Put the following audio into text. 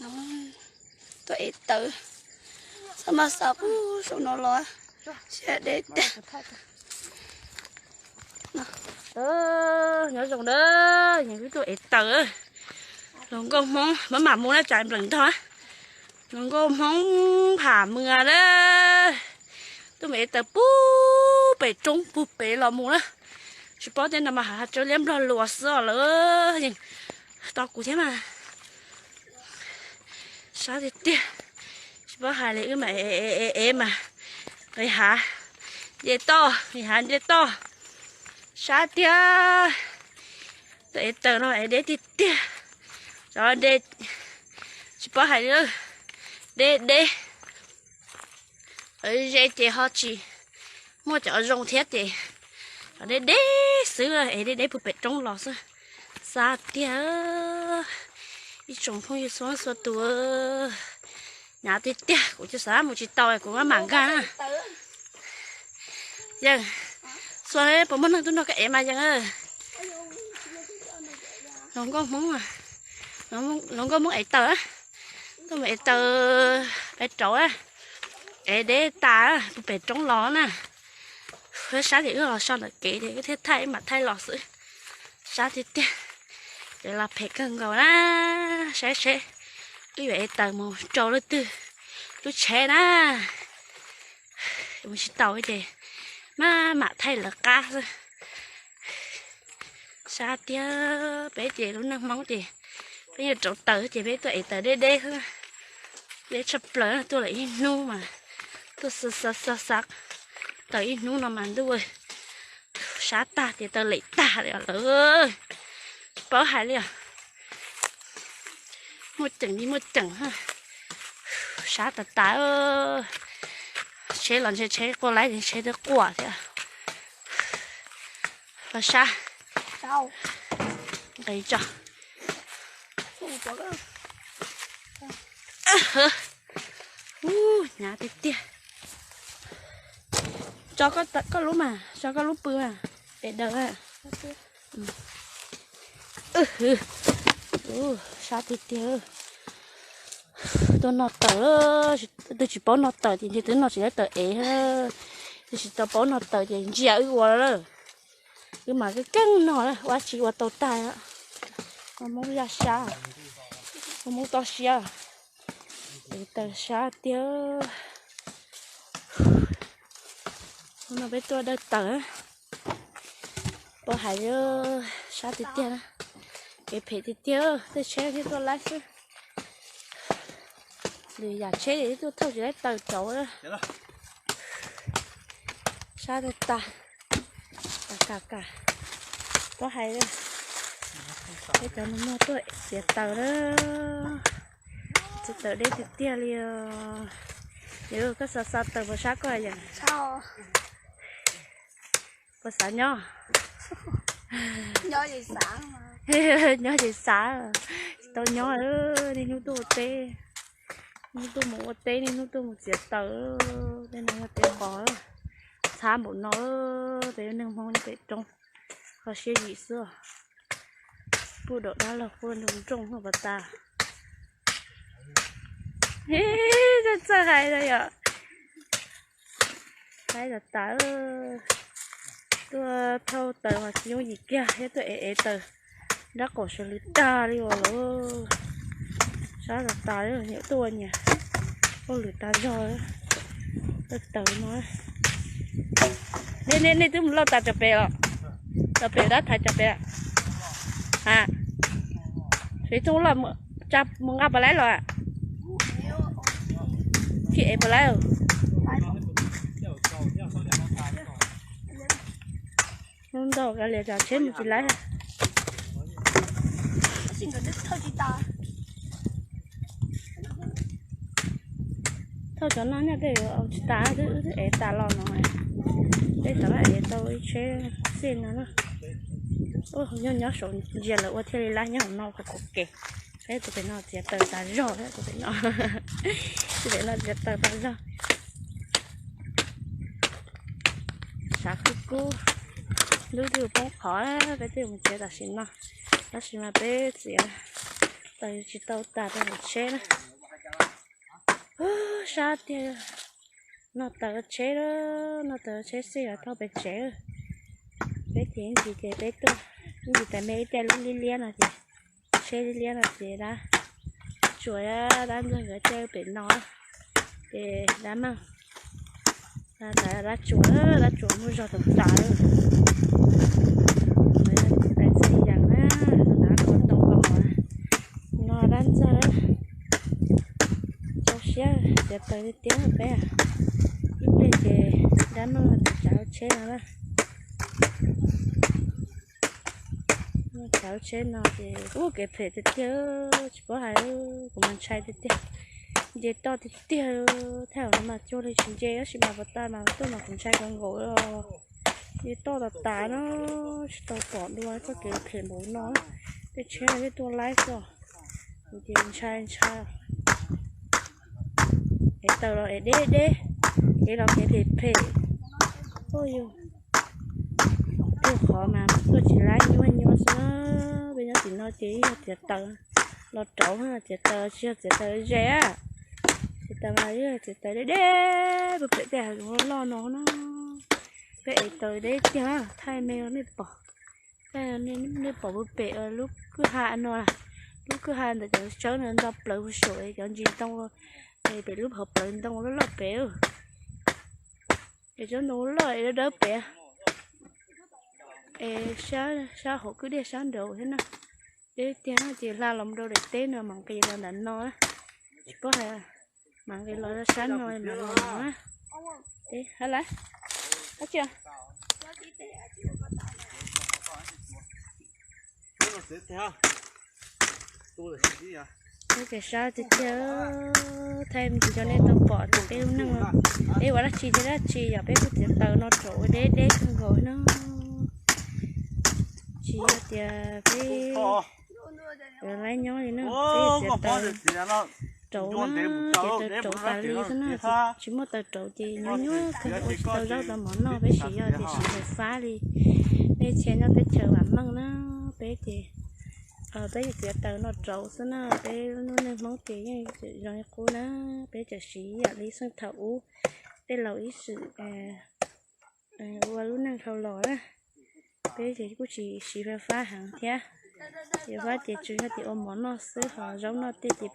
Tuaj ev taws, xav mas xav qub saum no los, siab deb tiag. Nyob zoo na, yog wb tuaj ev taws, hluas nkauj Hmoob maj mam mus na, tsam npleem ntog. Hluas nkauj Hmoob pham mws na, tuaj mus ev taws puag pem roob puag pem los mus na. Tsis paub tej no mas hais rau liab nplog luas xwb os lawm, yeej tos kuv thiab mas. Sab tiag tiag, tsis paub hais li, wb mas ev mas nqis hav nce toj, nqis hav nce toj, sab tiag. Tuaj ev taws no ev deb tiag tiag, cov deb tsis paub hais li, deb deb. Ze ces ho tsis muaj cov zoo thiab ces cov deb deb xwb, ev deb deb puag pem roob los xwb. Xab tiag, ib tsoom phooj ywg txhua txhua tus, hnyav tiag tiag, kuv tsis xav mus tsis tau, kuv maj mam nkag na. Yeej, txhua puas muaj neeg tuaj nrog koj ev mas yeej. Hluas nkauj Hmoob, hluas nkauj Hmoob ev taws, tuaj mus ev taws pem roob, ev deb tas puag pem roob los na. Sab ces wb los so ntawm kev ces wb thiaj thaij, wb mam thaij los xwb. Sab tiag tiag, ces los phem kawg nkaus na. Saib seb wb yuav ev taws mus rau leej twg lub tsheb na. Mus tsis tau ces maj mam thaij lawv qab xwb. Sab tiag, peb ces lub neej Hmoob ces peb yuav rauv taws ces peb tuaj ev taws deb deb xwb. Deb tshaj plaws, tuaj lawm ib hnub mas tuaj xa xa xa xa taws ib hnub no mas ntuj, sab tag ces taws lem tag li lawm, tsis paub hais li os. Muaj ceem li muaj ceem, sab tas tas. Tsheb los ntshe tsheb quaj laib, tsheb twb quaj thiab. Los sab nqis tso. Hnyav tiag tiag. Tso koj lub mas, tso koj lub pw mas, pem daws. Sab tiag tiag. Tuaj noj taws, twb tsis paub noj taws ces ntshe twb noj tsis tau taws ev, twb tsis tau paub noj taws ces ntsia wb ua lawm. Wb mas keej keej noj, ua tsis ua tau tag. Ua Hmoob zaj sab, ua Hmoob toj siab, ev taws sab tiag. Hnub no peb tuaj dawj taws, paub hais sab tiag tiag, kev phem tiag tiag, tej tsheb thiaj tuaj laib xwb. Lwm yam tsheb tuaj thauj tsis laib taws rauv. Sab tas tas, tas kam kam. Paub hais, peb cov nus muag tuaj txiav taws na, txiav taws deb tiag tiag li os. Yog koj xa xa taws puas sab koj yam? Puas xav nyob? Nyob ces xav, tsis tau nyob, niaj hnub tuaj ua teb, niaj hnub tuaj mus ua teb, niaj hnub tuaj mus txiav taws. Tej no yog tej qos txhab npaum no, peb neeg Hmoob nyob pem roob, kho siab yim xwb. Puj daum dab laug quaj nroo nroo no pas tas. Txawj hais yom. Saib tas tas, tuaj thauj taws mas tsis yooj yim kiag thiab, tuaj ev ev taws nrab qaum sawv lwm tag li os lawm. Sab tas tas, tuaj ua nyias, ua lwm tas zog. Taws no, nej nej twb mus lauj tas cov pem os, cov pem dab thaiv cov pem a, es tub loj mus nqa pas laib los, thiaj ev pas laib. Hnub ntau kav liam tsam tsheb mus tsis laib. Thauj cov no nyob tej yuav tsis tas, twb ev tas los no. Tej xav ev tau ib tsheb xij no na. Nyob nyob saum ntsia lawv ua thiaj li laib nyob hauv no qhov kuv ke. Peb tus pem no txiav taws tas zog, tus pem no, tus pem no txiav taws tas zog. Sav kub kub, lub twb poob qhov, peb twb mus txiav tam sim no, tab sis mas peb txiav Taws tsis tau tas rau hauv tsheb na. Sab tiag. Noj taws tsheb, noj taws tsheb xij los thauj pem tsev. Peb ces ib ntsis ces peb tuaj, ib ntsis tas me ib caij lub liab liab no ces, tsheb liab liab no ces dab tsuas dab ntxawg nkawd caij pem no, ces dab meej, dab tsuas, dab tsuas muaj zog tas tas. Tais txhais yas na, tus nav ua tau los, no dab ntxawg. Tso siab txiav taws tiag tiag peb. Ib pliag ces dab meej tsav tsheb no na. Tsav tsheb no ces ub kev phem tiag tiag, tsis paub hais, kuv mas ntshai tiag tiag. Nce toj tiag tiag, thaj no mas cuag li tsis nce tab sis mas puas tas mas tuaj mas kuv ntshai kawg nkaus. Nce toj tas tas no, tsis tau pom dua txoj kev phem npaum no. Tej tsheb no twb tuaj laib xwb, kuv ces ntshai ntshai. Es taws los es deb deb, es los kev phem phem. Ua yus tug qhov mas tuaj tsis laib nyuaj nyuaj xwb. Peb nyob tim no ces yog txiav taws los rauv, txiav taws tsis yog txiav taws ze. Txiav taws mas yog txiav taws deb deb, pem tej hav zoov loj loj no na. Peb ev taws deb tiag, thaij me nej pom. Nej pom pem lub kwj ha no, lub kwj ha ntawm cov tsawb no nto plaws hu saum cov ntsis ntoo, pem lub hauv plawv ntoo loj loj pem. Es cov ntoo loj dawb dawb pem. Es sab hauv kwj dej sab nraud thiab na. Deb tiag ces hla los rau daim teb no mam nqis los ntawm no. Tsis paub hais, mam nqis los sab no mam los no. Deb hab lawm. Ab tsi. Peb ces sab tiag tiag, thaij me ntsis rau nej tau pom tias peb lub neej no, peb ua dab tsi thiab dab tsi yom, peb kuj txiav taws no rau ua deb deb kawg nkaus no. Tsis yog tias peb laib nyob li no, peb txiav taws rauv na, ces taws rauv tas li xwb na, tsis muaj taws rauv ces nyuaj nyuaj kawg ua tsis tau zaub tau mov noj, peb sim yog tias sim faib fab li nej txhia nyob teb chaws vam meej na. Peb ces peb txiav taws no rauv xwb na, peb lub neej Hmoob ces yeej zoo li qub na, peb txawm siv ib yam li xeej thaum ub tej laus ib txwm ua lub neej dhau los na. Peb ces kuj tsis siv faib fab heev thiab, ces fab ces tsuas yog tias ua mov noj xwb, ho zaub noj tej ces peb